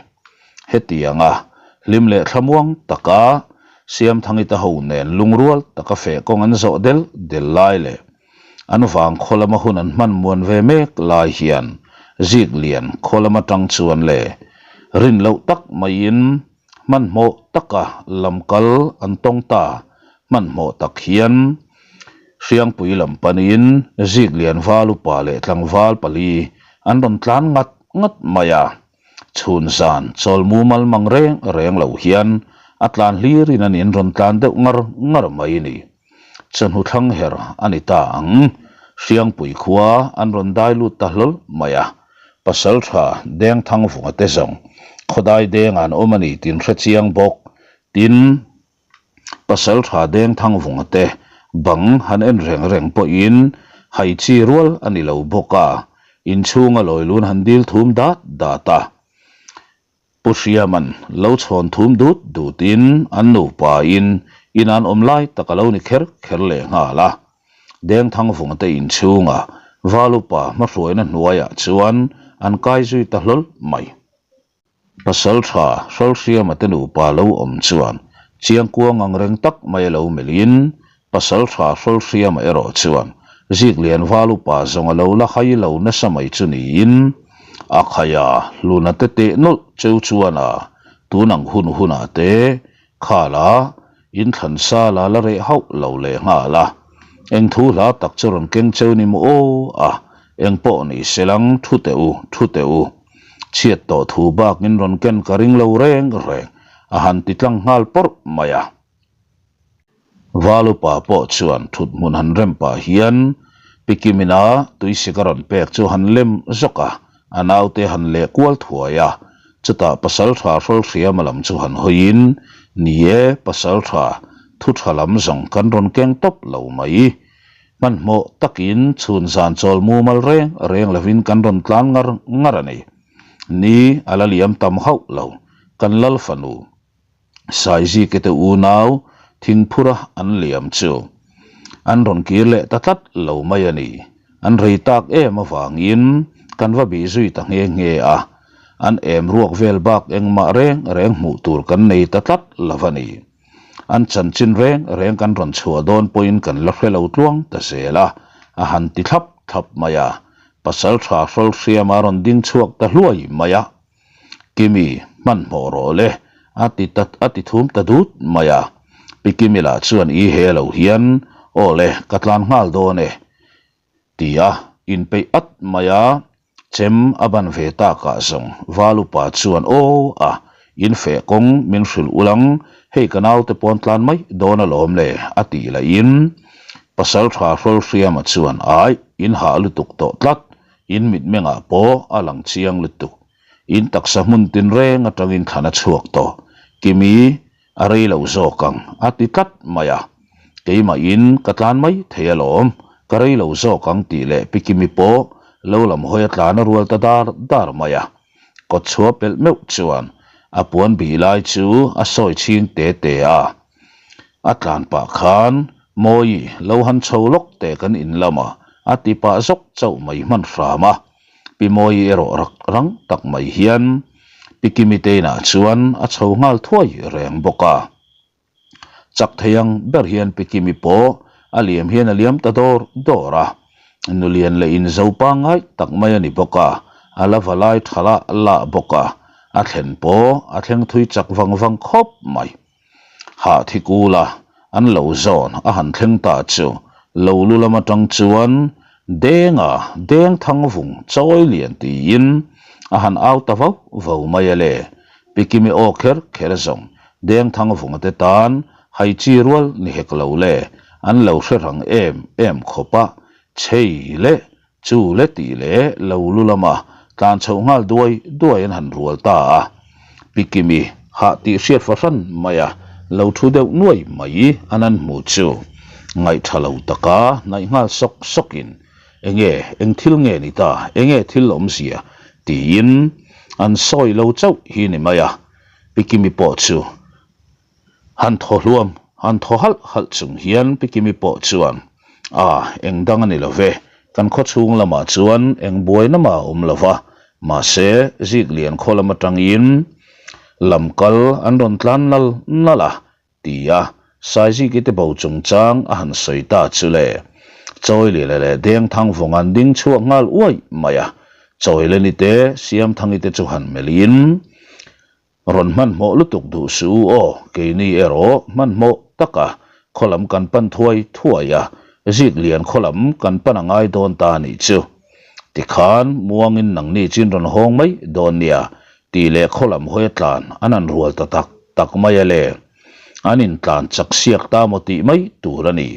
Hetianga hlim leh thlamuang taka Siamthangita ho nen lungrual taka feh kawng an zawh del del lai leh an vang khaw lama hun an hman muan ve mek lai hian Ziklian khaw lam atang chuan le rin loh tak maiin Hmanhmawh taka lam kal an tawng ta. Hmanhmawh tak hian Hriangpui lam panin Ziklian val upa leh tlangval pali an rawn tlan ngat ngat mai a. Chhun zan chawl mumal mang reng reng lo hian a tlan hlirin an in rawn tlan deuh ngar ngar mai ni. Chawhnu thlang her a ni ta ang. Hriangpui khua an rawn dai lut ta hlawl mai a. Pasaltha Dengthangvunga te zawng khawdai deng an awm a ni tin hre chiang bawk. Tin, Pasaltha Dengthangvunga te bang han en reng reng pawhin hai chi rual a ni lo bawk a, inchhunga lawilun han dil thum dat dat a. Pu Hriaman lo chhawn thum dut dutin an nupain in an awm lai tak a lo ni kher kher leh nghal a. Dengthangvunga te inchhunga Valupa hmahruaina hnuaiah chuan an kai zui ta hlawl mai. Pasaltha Hrawlhriama te nupa lo awm chuan Chiangkuang ang reng tak mai a lo melhin Pasaltha Hrawlhriama erawh chuan Ziklian Valupa zawng a lo la hai lo nasa mai chu niin a khai a, hluna te teh nawlh cheu chuan a tun ang hun hunah te khal a, inthlan sal a la reh hauh lo leh nghal a. Eng thu hla tak chu rawn keng cheu ni maw aw a, eng pawh ni se lang thu teh u, thu teh u. Chhiat tawh thu bakin rawn ken ka ring lo reng reng a han ti tlang nghal pawrh mai a. Valupa pawh chuan thut hmun han rem pah hian Pi Kimina tuisik a rawn pek chu han lem zawk a, a naute han leh kual thuai a. Chutah Pasaltha Hrawlhriama lam chu han hawiin, Ni e, Pasaltha, thu tha lam zawng kan rawn keng tawp lo mai. Hmanhmawh takin chhun zan chawl mumal reng reng lovin kan rawn tlan ngar ngar a ni. Ni a la liam tam hauh lo, kan lal fanu. Saizike te unau thingphura an liam chu an rawn kir leh ta tlat lo mai a ni. An rei tak em avangin kan va bih zui ta nghe nghe a, an em ruak vel bak engmah reng reng hmuh tur kan nei ta tlat lo a ni. An chanchin reng reng kan rawn chhuah dawn pawhin kan la hre lo tluang ta zel a, a han ti thlap thlap mai a. Pasaltha Hrawlhriama rawn ding chhuak ta hluai mai a. Kimi, hmanhmawh rawh le, a ti ta a ti thum ta dut mai a. Pi Kimi lah chuan i he lo hian, Aw le, ka tlan nghal dawn e, ti a inpeih at mai a. Chem a ban ve takah zawng Valupa chuan, Aw a, in feh kawng min hrilh ul ang, hei ka naute pawn tlan mai dawn alawm le, a tih lahin. Pasalṭha Hrawlhriama chuan, Aih, in hah lutuk tawh tlat, in mitmengah pawh a lang chiang lutuk. In taksa hmun tinreng atangin thlan a chhuak tawh. Kimi, a rei lo zawk ang, a ti tlat mai a. Keimahin ka tlan mai thei alawm, ka rei lo zawk ang tih leh Pi Kimi pawh lo lam hawi a tlan a rual ta dar dar mai a. Kawtchhuah pelh meuh chuan a puan bih lai chu a sawi chhing te te a. A tlan pah khan Mawi lo han chho lawk teh kan in lamah a ti pah zawk chauh mai hman hram a. Pi Mawi erawh rak rang tak mai hian Pi Kimi te inah chuan a chho nghal thuai reng bawk a. Chak thei ang ber hian Pi Kimi pawh a liam hian a liam ta dawr dawr a. Nulian leh inzo pangngai tak mai a ni bawk a, a la va lai tha lah lah bawk a, a thlen pawh a thleng thui chak vang vang khawp mai. Hah thi kula an lo zawn a han thleng ta chu lo lu lam atang chuan Denga deng thang vung chawi lian tiin a han au ta vau vau mai a le. Pi Kimi aw kher kher zawng deng thang vunga te tan hai chi rual ni hek lo le an lo hre rang em em khawp a, chei le chu le tih leh lo lu lama tlan chhoh nghal duai duai an han rual ta a. Pi Kimi hah tih hriat fahran mai a, lo thu deuh nuai mai an an hmu chu ngaihtha lo taka hnaih nghal sawk sawkin enge eng thil nge ni ta, enge thil awmzia tiin an sawi lo chauh hi ni mai a. Pi Kimi pawh chu Han thaw hluam, han thaw halh halh chung hian Pi Kimi pawh chuan, A, eng dang a ni lo ve, kan khaw chhung lamah chuan eng buaina mah a awm lo va, mahse, Ziklian khaw lam atangin lam kal an rawn tlan nal nal a, ti a Saiziki te bo chungchang a han sawi ta chu le. Chawiliana leh Dengthangvawng an ding chhuak nghal uai mai a, Chawileni te Siamthangi te chu han melhin, Rawn hmanhmawh lutuk duh suh u aw, keini erawh hmanhmawh taka khaw lam kan pan thuai thuai a, zik lian khaw lam kan pan a ngai dawn ta a nih chu. Tikhan muangin nangni chin rawn hawng mai dawn nia tih leh khaw lam hawi a tlan an han rual ta tak tak mai a le. An intlan chak siak ta maw tih mai tur a ni.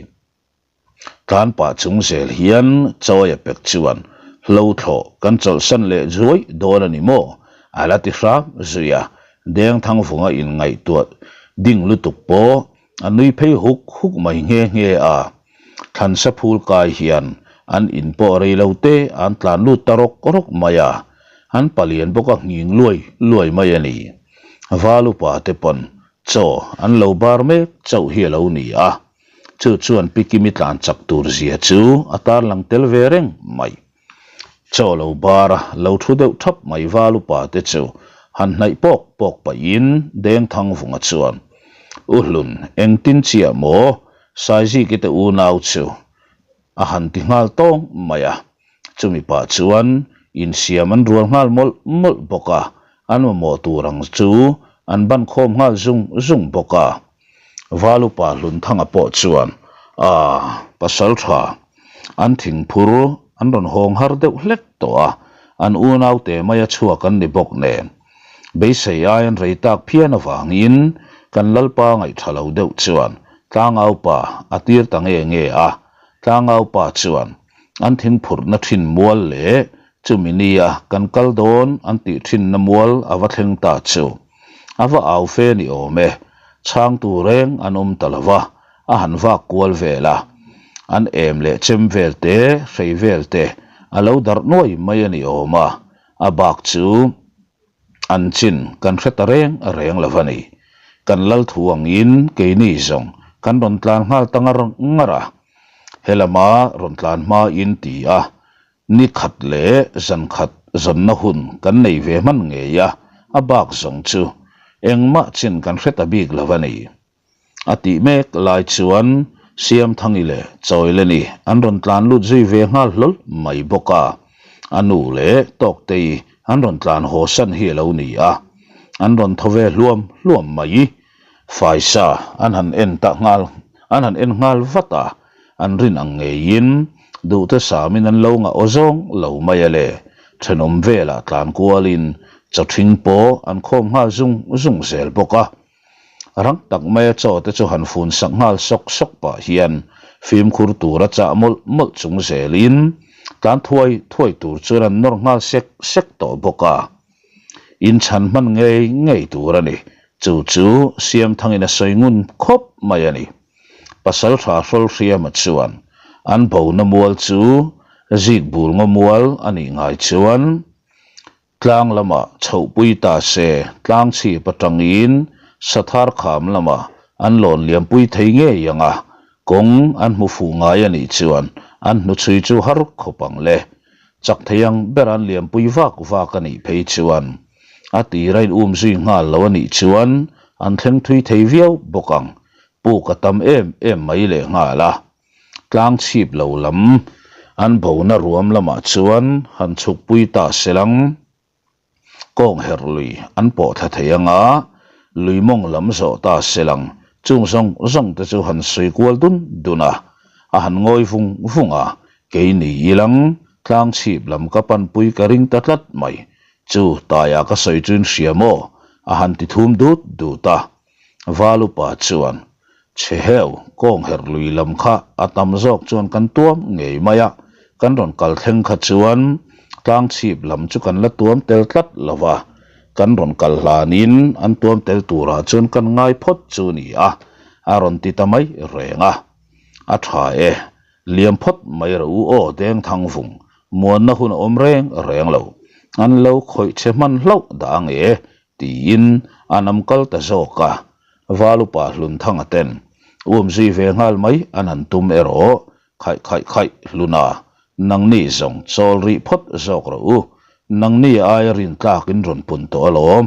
Tlan pah chung zel hian Chawia pek chuan hlo thlawh kan chawlhsan leh zuai dawn a ni maw? A la ti hram zui a, Dengthangvunga inngaihtuah ding lutuk pawh a nui phei huk huk mai nghe nghe a. Thlansa phul kai hian an in pawh rei lo te an tlan lut ta rawk rawk mai a, an palian bawk a nghing luai luai mai a ni. Valupa te pawn chaw an lo bar mek chauh hi a lo ni a. Chu chuan Pi Kimi tlan chak tur zia chu a tarlang tel ve reng mai. Chaw lo bar a lo thu deuh thap mai val upa te chu han hnaih pawk pawk pahin Dengthangvunga chuan, U Hlun, engtin chiah maw Saiziki te unau chu a han ti nghal tawng mai a. Chumi pah chuan insiam an rual nghal mawlh mawlh bawk a, an mamawh tur ang chu an ban khawm nghal zung zung bawk a. Valupa Hlunthanga pawh chuan, Aaa, pasal tha, an thingphur an rawn hawng har deuh hlek tawh a, an unaute maia chhuak an ni bawk nen. Beisei ai an rei tak phian avangin kan Lalpa ngaihtha lo deuh chuan Tlangaupa a tir ta nge nge a, Tlangaupa chuan an thingphurhna thin mual leh chumi nia kan kal dawn an tih thinna mual a va thleng ta chu a va au fe ni awm e, chhangtu reng an awm ta lo va, a han vak kual vel a, an em leh chem vel te, hrei vel te a lo darh nuai mai a ni awm a, a bak chu. An chin kan hre ta reng reng lo a ni. Kan lal thu angin keini zawng kan rawn tlan nghal ta ngar ngar a. He lama rawn tlan hmain ti a, ni khat leh zan khat zawnna hun kan nei ve hman ngei a, a bak zawng chu engmah chin kan hre ta bik lo a ni. A tih mek lai chuan Siamthangi leh Chawileni an rawn tlan lut zui ve nghal hlawl mai bawk a, a nu leh Tawktei an rawn tlan haw san hi a lo ni a, an rawn thaw ve hluam hluam mai. Faisa an han en ta nghal an han en nghal vat a, an rin ang ngeiin duhte samin an lo ngah aw zawng lo mai a le, thenawm velah tlan kualin chawthing pawh an khawm nghal zung zung zel bawk a. Rang tak maia chaw te chu han fun sak nghal sawk sawk pah hian Fimkhur tura chah mawlh mawlh chung zelin tlan thuai thuai tur chuan an nawr nghal sek sek tawh bawk a. Inchhan hman ngei ngei tur a ni. Chu chu Siamthangin a sawi ngun khawp mai a ni. Pasaltha Hrawlhriama chuan an bona mual chu Zikbul ngaw mual a nih ngai chuan Tlang lamah chhohpui ta se tlang chhip atangin Sathar kham lamah an lawn liampui thei ngei ang a, kawng an hmu fuh ngai a nih chuan an hnuchhui chu har khawp ang le. Chak thei ang ber an liampui vak vak a nih phei chuan a tir a in um zui nghal lo a nih chuan an thleng thui thei viau bawk ang. Puk a tam em em mai leh nghal a. Tlang chhip lo lam an bona ruam lamah chuan han chhukpui ta selang kawng herh lui an pawh thla thei anga lui mawng lam zawh ta selang chung zawng zawng te chu han sawi kual dun dun a, a han ngawi vung vung a, kei ni ilang tlang chhip lam ka panpui ka ring ta tlat mai, chu taiah ka sawi chu in hria maw? a han ti thum dut dut a. Valupa chuan, Chhe heu, kawng herh lui lam kha a tam zawk chuan kan tuam ngei mai a, kan rawn kal thleng kha chuan tlang chhip lam chu kan la tuam tel tlat lo va, kan rawn kal hlanin an tuam tel turah chuan kan ngai phawt chu ni a, a rawn ti ta mai reng a. A tha e, liam phawt mai rawh u aw Dengthang vung, muanna hun a awm reng reng lo, an lo khawih chhe hman hlauh dah ang e, Tiin a nam kal ta zawk a, Valupa Hlunthanga ten um zui ve nghal mai an han tum erawh khaih khaih khaih Hluna, nangni zawng chawl rih phawt zawk rawh u, nangni aia rintlak in rawn pun tawh alawm.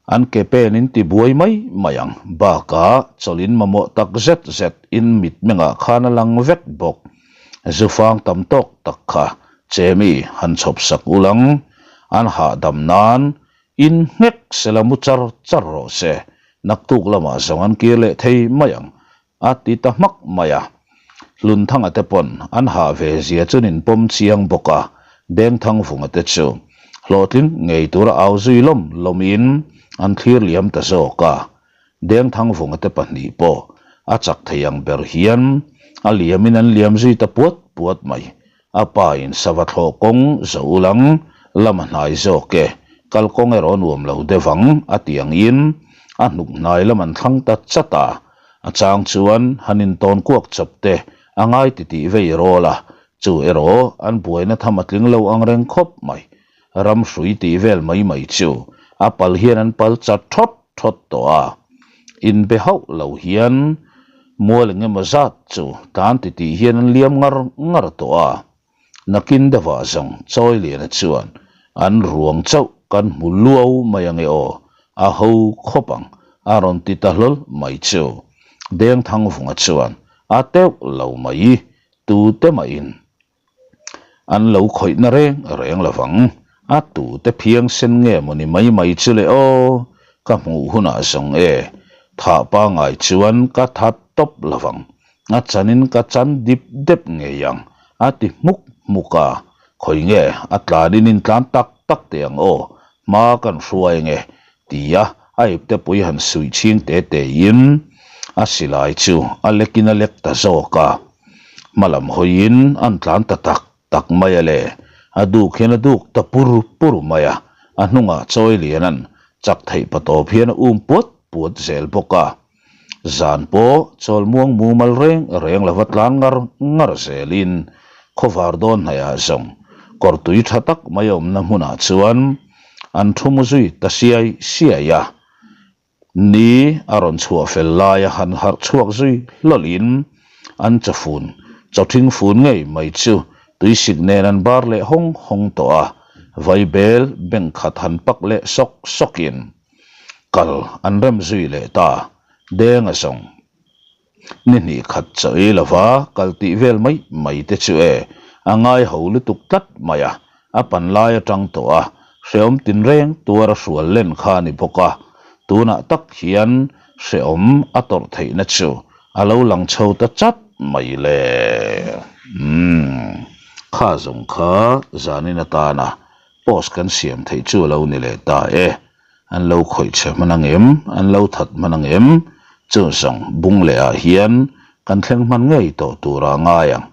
An ke pen in ti buai mai mai ang, bakah chawlh in mamawh tak zet zet in mitmengah khan a lang vek bawk. Zufang tam tawk tak kha Chemi han chhawp sak ulang, an hahdam nan in nghek sela mu char char rawh se, naktuk lamah zawng an kir leh thei mai ang, a ti ta hmak mai a. Hlunthanga te pawn an hah ve zia chu nin pawm chiang bawk a, Dengthangvunga te chu hlawhtling ngei tura au zui lawm lawmin an thlir liam ta zawk a. Dengthangvunga te pahnih pawh a chak thei ang ber hian a liamin an liam zui ta puat puat mai. A pa in sava thlawh kawng zo ulang lam a hnai zawk e, kalkawng erawh nuam lo deuh ang a ti angin a hnuk hnai lam an thlang ta chat a, a chang chuan han intawn kuak chawp te a ngai titih vei rawl a, chu erawh an buaina tham a tling lo ang reng khawp mai. Ram hrui tih vel mai mai chu a pal hian an pal chat thawt thawt tawh a, inbe hauh lo hian mual eng emaw zat chu tlan titih hian an liam ngar ngar tawh a. Nakin deuhah zawng Chawiliana chuan an ruang chauh kan hmu luau mai ange aw, a ho khawp ang a rawn ti ta hlawl mai chu. Dengthangvunga chuan a teuh lo mai, tute mahin An lo khawihna reng reng lo vang. A tute phiang sen nge maw ni mai mai chu le aw, ka hmuh hunah zawng e, thah pangai chuan ka that tawp lo vang. A chanin ka chan dip dep ngei ang, a ti hmuk hmuk a. Khawi nge a tlanin in tlan tak tak teh ang aw, hma kan hruai nge, tia a iptepui han suih chhing te tein a silai chu a lekin a lek ta zawk a. Hmalam hawiin an tlan ta tak tak mai a le, a duk hian a duk ta pur pur mai a, a hnungah chawi lian an chak theih patawp hian a um puat puat zel bawk a. Zan pawh chawl muang mumal reng reng lova tlan ngar ngar zelin khawvar dawn hnaihah zawng kawrtui tha tak mai awmna hmunah chuan an thu mu zui ta siai siai a. Ni a rawn chhuah fel laia han harh chhuak zui hlawlhin an chawfun, chawthing fun ngei mai chu tuisik nen an bar leh hawng hawng tawh a, vaibel bank khat han pak leh sawk sawkin kal an rem zui leh ta deng a zawng. Ni hnih khat chaw ei lova kal tih vel mai mai te chu e, a ngai ho lutuk tlat mai a, a pan lai atang tawh a, hrehawm tinreng tuar a hrual len kha a ni bawk a, tunah tak hian hrehawm a tawrh theihna chu a lo lang chho ta chat mai le. Umm, kha zawng kha zanin atana post kan siam theih chu a lo ni leh ta e. An lo khawih chhe hman ang em? An lo that hman ang em? Chu zawng bung leh ah hian Kan thleng hman ngei tawh tura ngai ang.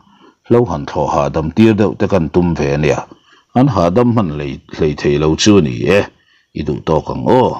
Hlo han thlawh hahdam tir deuh te kan tum ve ania. An hahdam hman hlei thei lo chu a ni e. I duh tawk ang aw.